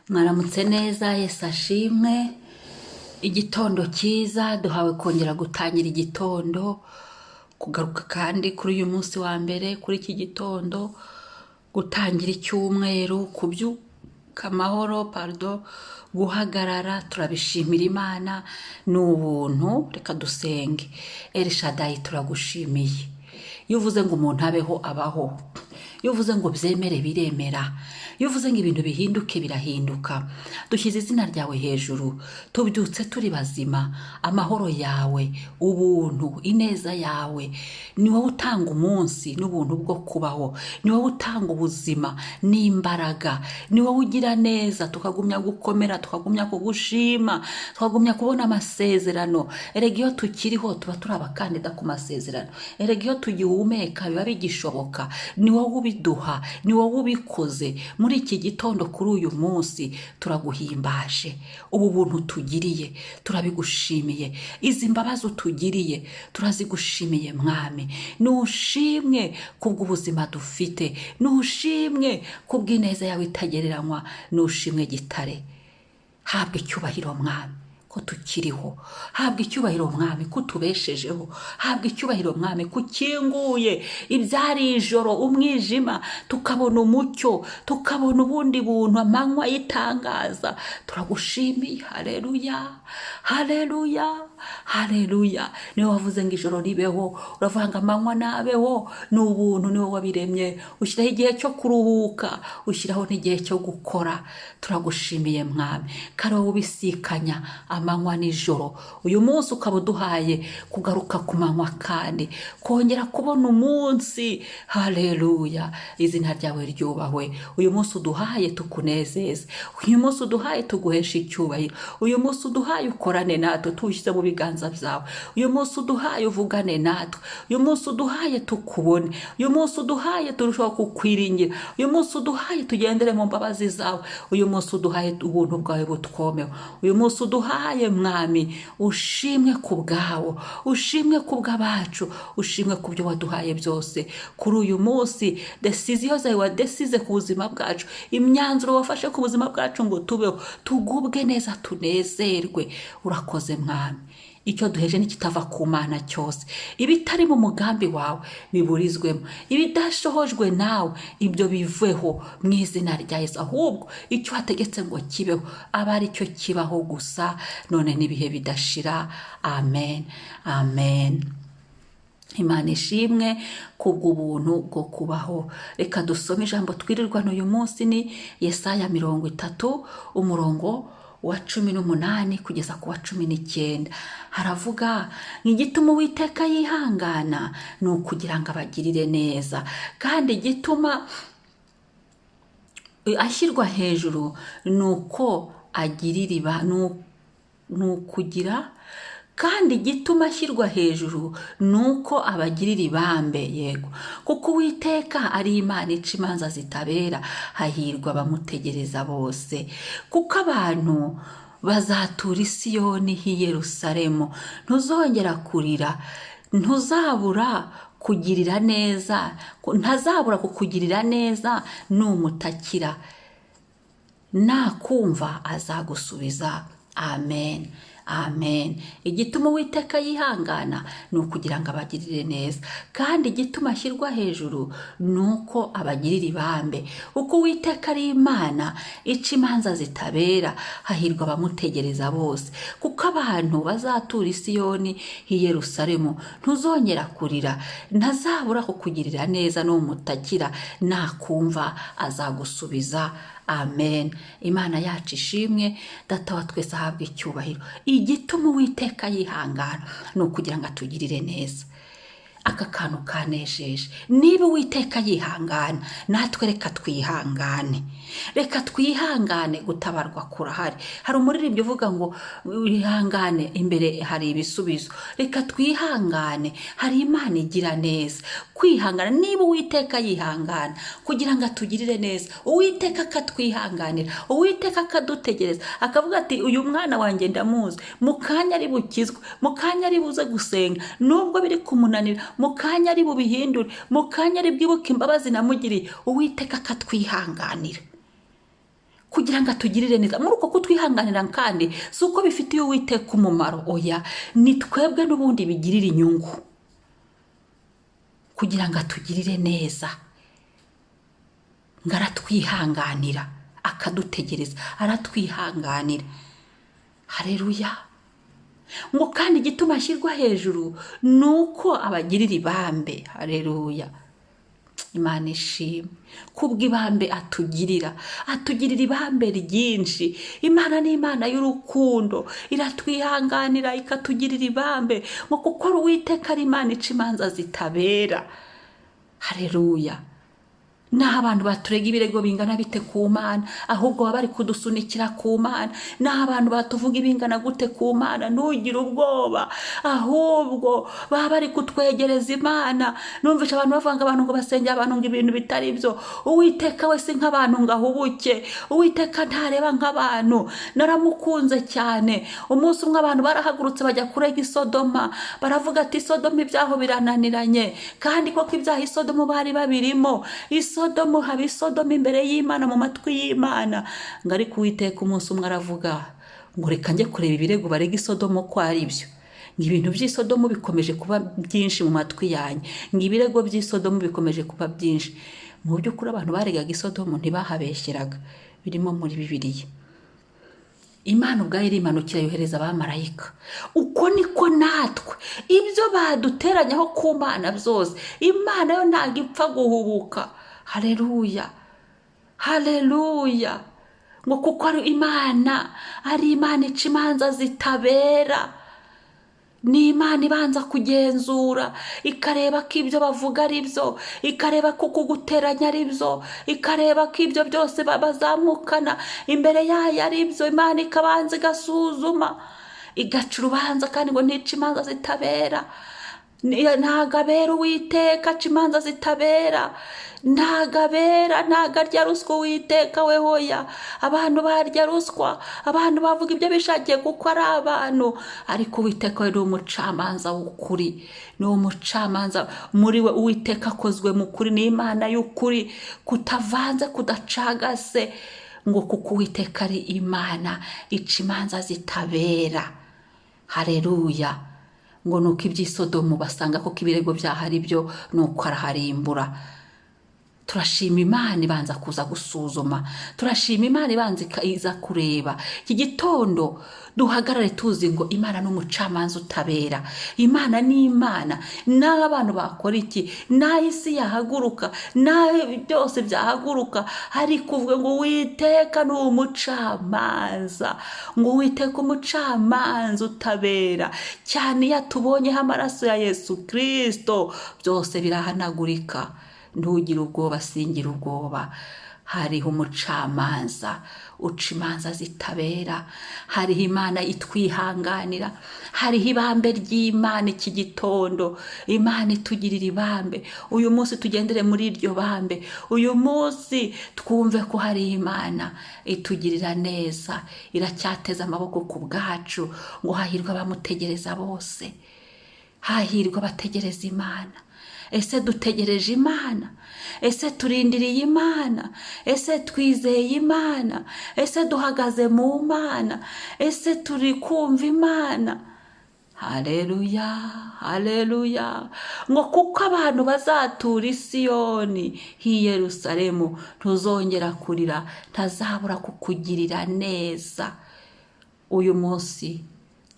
Mwaramutse neza, Yesu ashimwe. Igitondo cyiza duhawe kongera gutangira igitondo, kugaruka kandi kuri uyu munsi wa mbere, kuri iki gitondo, gutangira icyumweru, kubyuka amahoro, pardon, guhagarara, turabishimira Imana, ni ubuntu. Reka dusenge. Elshadai, turagushimiye. Iyo uvuze ngo umuntu abeho, abaho. Iyo uvuze ngo byemere, biremera. Iyo uvuze ngo ibintu bihinduke, birahinduka. Dushyize izina ryawe hejuru. Tubyutse turi bazima, amahoro yawe, ubuntu, ineza yawe. Ni wowe utanga umunsi n'ubuntu bwo kubaho, ni wowe utanga ubuzima n'imbaraga, ni wowe ugira neza tukagumya gukomera, tukagumya kugushima, tukagumya kubona amasezerano. Erega iyo tukiriho tuba turi abakandida ku masezerano. Erega iyo tugihumeka biba bigishoboka. Ni wowe ubiduha, ni wowe ubikoze. Muri iki gitondo, kuri uyu munsi, turaguhimbaje. Ubu buntu utugiriye turabigushimiye, izi mbabazi utugiriye turazigushimiye. Mwami, nushimwe kubw'ubuzima dufite, nushimwe kubw'ineza yawe itagereranywa, nushimwe Gitare. Habwa icyubahiro, Mwami, ko tukiriho. Habwa icyubahiro, Mwami, ko utubeshejeho. Habwa icyubahiro, Mwami, ko ukinguye ibyari ijoro, umwijima, tukabona umucyo, tukabona ubundi buntu, amanywa y'itangaza. Turagushimiye. Haleluya, haleluya, haleluya. Niwe wavuze ngo ijoro ribeho, uravuga ngo amanywa nabeho. Ni ubuntu, niwe wabiremye. Ushyiraho igihe cyo kuruhuka, ushyiraho n'igihe cyo gukora. Turagushimiye, Mwami, ko ari wowe ubisikanya amanywa n'ijoro. Uyu munsi ukaba uduhaye kugaruka ku manywa kandi kongera kubona umunsi. Haleluya, izina ryawe ryubahwe. Uyu munsi uduhaye tukunezeze, uyu munsi uduhaye tuguheshe icyubahiro, uyu munsi uduhaye ukorane natwe, tuwushyize mu biganza byawe. Uyu munsi uduhaye uvugane natwe, uyu munsi uduhaye tukubone, uyu munsi uduhaye turushaho kukwiringira, uyu munsi uduhaye tugendere mu mbabazi zawe, uyu munsi uduhaye ubuntu bwawe butwomewe. Uyu munsi uduhaye, Mwami, ushimwe ku bwawo, ushimwe ku bw'abacu, ushimwe ku byo waduhaye byose kuri uyu munsi. Décision zawe wadesize ku buzima bwacu, imyanzuro wafashe ku buzima bwacu ngo tubeho, tugubwe neza, tunezerwe. Urakoze, Mwami. Icyo duheje n'ikitava ku Mana cyose, ibitari mu mugambi wawe biburizwemo, ibidashohojwe nawe ibyo biveho mu izina rya Yesu. Ahubwo icyo wategetse ngo kibeho aba ari cyo kibaho gusa, none n'ibihe bidashira. Amen, amen. Imana ishimwe kubw'ubuntu bwo kubaho. Reka dusome ijambo twirirwana uyu munsi. Ni Yesaya 30, umurongo wa 18 kugeza ku wa 19. Haravuga: "Igituma Uwiteka yihangana ni ukugira ngo abagirire neza, kandi igituma ashyirwa hejuru ni uko agirira iba ni ukugira kandi igituma ashyirwa hejuru ni uko abagirira ibambe. Yego, kuko Uwiteka ari Imana ica imanza zitabera, hahirwa abamutegereza bose. Kuko abantu bazatura i Siyoni h'i Yerusalemu, ntuzongera kurira. Ntuzabura kugirira neza, ntazabura kukugirira neza numutakira, nakumva azagusubiza." Amen, amen. Igituma Uwiteka yihangana ni ukugira ngo abagirire neza, kandi igituma ashyirwa hejuru ni uko abagirira ibambe. Kuko Uwiteka ari Imana ica imanza zitabera, hahirwa abamutegereza bose. Kuko abantu bazatura i Siyoni h'i Yerusalemu, ntuzongera kurira. Ntazabura kukugirira neza numutakira, nakumva azagusubiza. Amen. Imana yacu ishimwe. Data wa twese ahabwa icyubahiro. Igituma Uwiteka yihangana ni ukugira ngo atugirire neza. Aka kantu kanejeje. Niba Uwiteka yihangana, natwe reka twihangane, reka twihangane. Gutabarwa kurahari. Hari umuririmbyi uvuga ngo wihangane, imbere hari ibisubizo. Reka twihangane, hari Imana igira neza. Kwihangana, niba Uwiteka yihangana kugira ngo atugirire neza, Uwiteka akatwihanganira, Uwiteka akadutegereza, akavuga ati: "Uyu mwana wanjye ndamuzi, mu kanya ari bukizwe, mu kanya ari buze gusenga nubwo biri kumunanira, mu kanya ari bubihindure, mu kanya ari bwibuke imbabazi namugiriye." Uwiteka akatwihanganira. Kugira ngo atugirire neza. Muri uko kutwihanganira kandi si uko bifitiye Uwiteka umumaro, oya, ni twebwe n'ubundi bigirira inyungu, kugira ngo atugirire neza. Ngo aratwihanganira, akadutegereza, aratwihanganira. Hareruya! Ngo kandi igituma ashyirwa hejuru ni uko abagirira ibambe. Hareruya! Imana ishimwe kubw'ibambe atugirira, atugirira ibambe ryinshi. Imana ni Imana y'urukundo, iratwihanganira, ikatugirira ibambe. Ngo kuko ari Uwiteka, ari Imana ica imanza zitabera. Hareruya! Naho abantu baturega ibirego bingana bite ku Mana, ahubwo baba bari kudusunikira ku Mana. Naho abantu batuvuga ibingana gute ku Mana, ntugire ubwoba, ahubwo baba bari kutwegereza Imana. Numvishe abantu bavuga ngo abantu ngo basengera abantu ngo ibintu bitari byo. Uwiteka we si nk'abantu ngo ahubuke, Uwiteka ntareba nk'abantu. Naramukunze cyane. Umunsi umwe abantu barahagurutse bajya kurega Isodoma, baravuga ati: "Isodoma ibyaho birananiranye." Kandi koko ibyaha Isodomu bari babirimo, Isodomu haba Isodomu imbere y'Imana, mu matwi y'Imana. Ngo ariko Uwiteka umunsi umwe aravuga ngo: "Reka njye kureba ibirego barega Isodomu ko ari byo." Ngo ibintu by'Isodomu bikomeje kuba byinshi mu matwi yanjye, ngo ibirego by'Isodomu bikomeje kuba byinshi. Mu by'ukuri abantu baregaga Isodomu ntibahabeshyeraga, birimo muri Bibiliya. Imana ubwayo irimanukira, yohereza abamarayika. Uko niko natwe ibyo baduteranyaho ku Mana byose, Imana yo ntabwo ipfa guhubuka. Hareruya, hareruya! Ngo kuko ari Imana, ari Imana ica imanza zitabera. Ni Imana ibanza kugenzura, ikareba ko ibyo bavuga ari byo, ikareba ko kuguteranya ari byo, ikareba ko ibyo byose bazamukana imbere yayo ari byo. Imana ikabanza igasuzuma, igaca urubanza. Kandi ngo ntica imanza zitabera. Ntabwo abera Uwiteka, aca imanza zitabera. Ntabwo abera, ntabwo arya ruswa Uwiteka we, hoya. Abantu barya ruswa, abantu bavuga ibyo bishakiye kuko ari abantu, ariko Uwiteka we ni umucamanza w'ukuri, ni umucamanza. Muri we Uwiteka akozwe mu kuri, ni Imana y'ukuri kutavanze, kudacagase. Ngo kuko Uwiteka ari Imana ica imanza zitabera. Hareruya! Ngo nuko iby'isodomu basanga koko ibirego byaho ari byo, nuko araharimbura. Turashima Imana ibanza kuza gusuzuma, turashima Imana ibanza iza kureba. Iki gitondo duhagarare tuzi ngo Imana ni umucamanza utabera. Imana ni Imana. N'aho abantu bakora iki, n'aho isi yahaguruka, n'aho byose byahaguruka, ariko uvuge ngo Uwiteka ni umucamanza, ngo Uwiteka umucamanza utabera. Cyane iyo atubonyeho amaraso ya Yesu Kirisito, byose birahanagurika. Ntugire ubwoba, singira ubwoba. Hariho umucamanza uca imanza zitabera, hariho Imana itwihanganira, hariho ibambe ry'Imana. Iki gitondo Imana itugirira ibambe. Uyu munsi tugendere muri iryo bambe. Uyu munsi twumve ko hari Imana itugirira neza, iracyateze amaboko ku bwacu. Ngo hahirwa abamutegereza bose, hahirwa abategereza Imana. Ese dutegereje Imana? Ese turindiriye Imana? Ese twizeye Imana? Ese duhagaze mu Mana? Ese turi kumva Imana? Hareruya, hareruya! Ngo kuko abantu bazatura i Siyoni h'i Yerusalemu, ntuzongera kurira, ntazabura kukugirira neza. Uyu munsi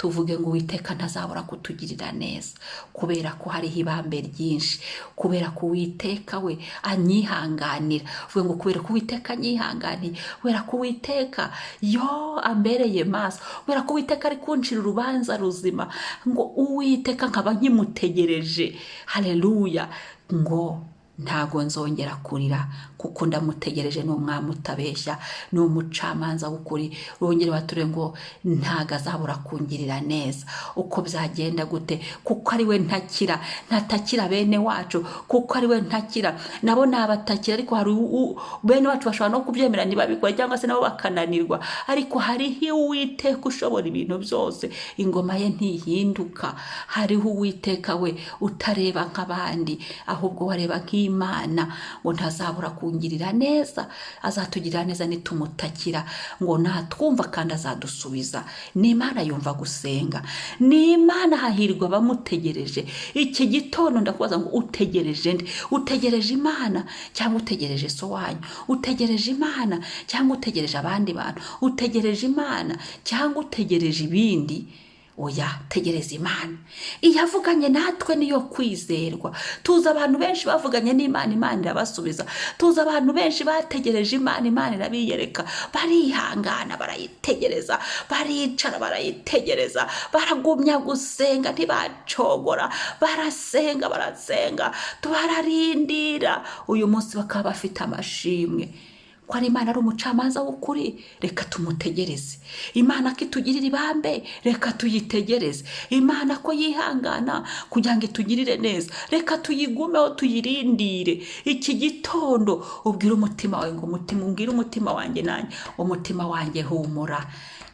tuvuge ngo Uwiteka ntazabura kutugirira neza, kubera ko hariho ibambe ryinshi, kubera ko Uwiteka we anyihanganira. Uvuge ngo kubera ko Uwiteka anyihanganiye, kubera ko Uwiteka yo ambereye maso, kubera ko Uwiteka ari kuncira urubanza ruzima, ngo Uwiteka nkaba nkimutegereje. Hareruya! Ngo ntago nzongera kurira kuko ndamutegereje. Ni umwami utabeshya, ni umucamanza w'ukuri. Rongere bature ngo ntago azabura kungirira neza uko byagenda gute, kuko ari we ntakira, ntatakira bene wacu, kuko ari we ntakira. Nabo nabatakira, ariko hari bene wacu bashobora no kubyemera ntibabikore, cyangwa se nabo bakananirwa, ariko hariho Uwiteka ushobora ibintu byose, ingoma ye ntihinduka. Hariho Uwiteka we utareba nk'abandi, ahubwo wareba nk'Imana. Ngo ntazabura kungirira neza, azatugirira neza nitumutakira, ngo natwumva kandi azadusubiza. Ni Imana yumva gusenga, ni Imana, hahirwa abamutegereje. Iki gitondo ndakubaza ngo utegereje nde? Utegereje Imana cyangwa utegereje so wanyu? Utegereje Imana cyangwa utegereje abandi bantu? Utegereje Imana cyangwa utegereje ibindi? Oya, tegereza Imana. Iyavuganye natwe niyo kwizerwa. Tuzi abantu benshi bavuganye n'Imana, Imana irabasubiza. Tuzi abantu benshi bategereje Imana, Imana irabiyereka. Barihangana barayitegereza, baricara barayitegereza, baragumya gusenga ntibacogora, barasenga barasenga, bararindira. Uyu munsi bakaba bafite amashimwe ko ari Imana, ari umucamanza w'ukuri. Reka tumutegereze. Imana ko itugirira ibambe, reka tuyitegereze. Imana ko yihangana kugira ngo itugirire neza, reka tuyigumeho, tuyirindire. Iki gitondo ubwire umutima wawe ngo umutima, ubwire umutima wanjye nanjye, umutima wanjye humura,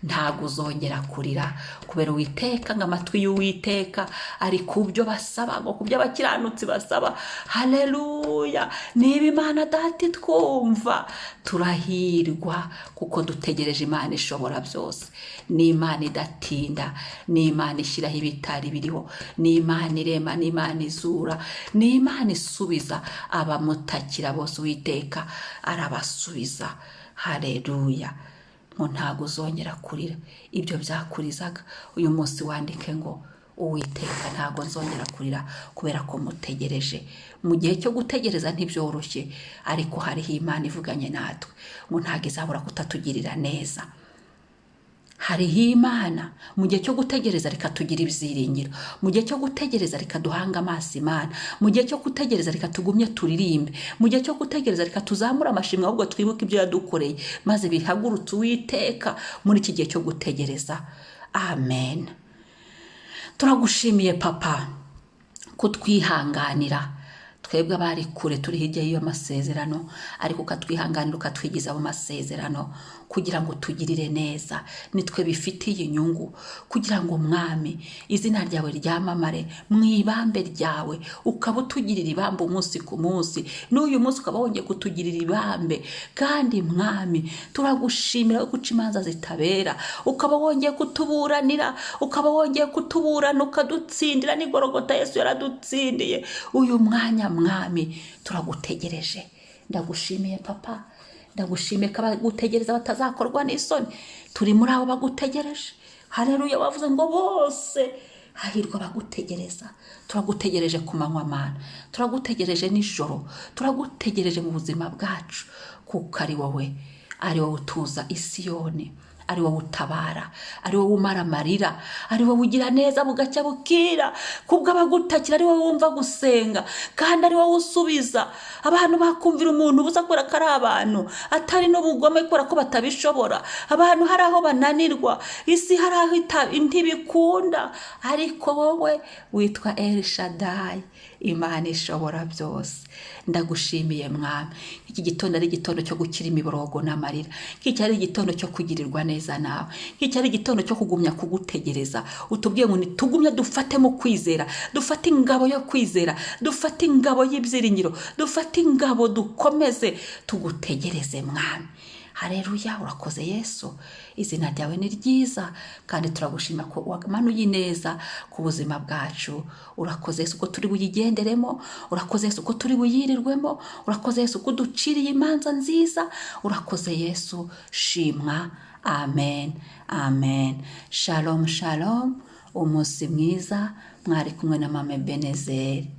ntabwo uzongera kurira kubera Uwiteka, ngo amatwi y'Uwiteka ari ku byo basaba, ngo ku byo abakiranutsi basaba. Haleluya! Niba Imana Data itwumva, turahirwa kuko dutegereje Imana ishobora byose. Ni Imana idatinda, ni Imana ishyiraho ibitari biriho, ni Imana irema, ni Imana izura, ni Imana isubiza abamutakira bose. Uwiteka arabasubiza. Haleluya! Ngo ntabwo uzongera kurira ibyo byakurizaga. Uyu munsi wandike ngo Uwiteka, ntabwo nzongera kurira kubera ko mutegereje. Mu gihe cyo gutegereza ntibyoroshye, ariko hariho Imana ivuganye natwe ngo ntabwo izabura kutatugirira neza. Hariho Imana. Mu gihe cyo gutegereza, reka tugire ibyiringiro. Mu gihe cyo gutegereza, reka duhange amaso Imana. Mu gihe cyo gutegereza, reka tugumye turirimbe. Mu gihe cyo gutegereza, reka tuzamure amashimwe, ahubwo twibuke ibyo yadukoreye, maze bihagurutse Uwiteka muri iki gihe cyo gutegereza. Amen. Turagushimiye Papa kutwihanganira, twebwe abari kure, turi hirya y'iyo masezerano, ariko ukatwihanganira, ukatwigiza mu masezerano kugira ngo tugirire neza. Nitwe bifitiye inyungu, kugira ngo Mwami izina ryawe ryamamare mu ibambe ryawe. Ukaba utugirira ibambe umunsi ku munsi, n'uyu munsi ukaba wongeye kutugirira ibambe. Kandi Mwami, turagushimira ko guca imanza zitabera, ukaba wongeye kutuburanira, ukaba wongeye kutuburana, ukadutsindira n'igorogota. Yesu yaradutsindiye. Uyu mwanya Mwami turagutegereje. Ndagushimiye Papa, ndagushimiye ko abagutegereza batazakorwa n'isoni. Turi muri abo bagutegereje. Hareruya! Bavuze ngo bose hahirwa abagutegereza. Turagutegereje ku manywa Mana, turagutegereje nijoro, turagutegereje mu buzima bwacu, kuko ari wowe, ari wowe utuza Isiyoni, ari wowe utabara, ari wowe umara amarira, ari wowe ugira neza bugacya bukira kubwo abagutakira, ari wowe wumva gusenga kandi ari wowe usubiza. Abantu bakumvira umuntu ubusa kubera ko ari abantu, atari n'ubugome, kubera ko batabishobora. Abantu hari aho bananirwa, isi hari aho ntibikunda, ariko wowe witwa El Shaddai, Imana ishobora byose. Ndagushimiye Mwami. Iki gitondo ari igitondo cyo gukira imiborogo n'amarira, nk'iki ari igitondo cyo kugirirwa neza nawe, nk'iki ari igitondo cyo kugumya kugutegereza. Utubwiye ngo nitugumye dufate mu kwizera, dufate ingabo yo kwizera, dufate ingabo y'ibyiringiro, dufate ingabo, dukomeze tugutegereze Mwami. Hareruya! Urakoze Yesu, izina ryawe ni ryiza, kandi turagushima ko wamanuye ineza ku buzima bwacu. Urakoze Yesu ko turi buyigenderemo, urakoze Yesu ko turi buyirirwemo, urakoze Yesu ko uduciriye imanza nziza. Urakoze Yesu, shimwa. Amen, amen. Shalom, shalom, umunsi mwiza. Mwari kumwe na Mama Benezeri.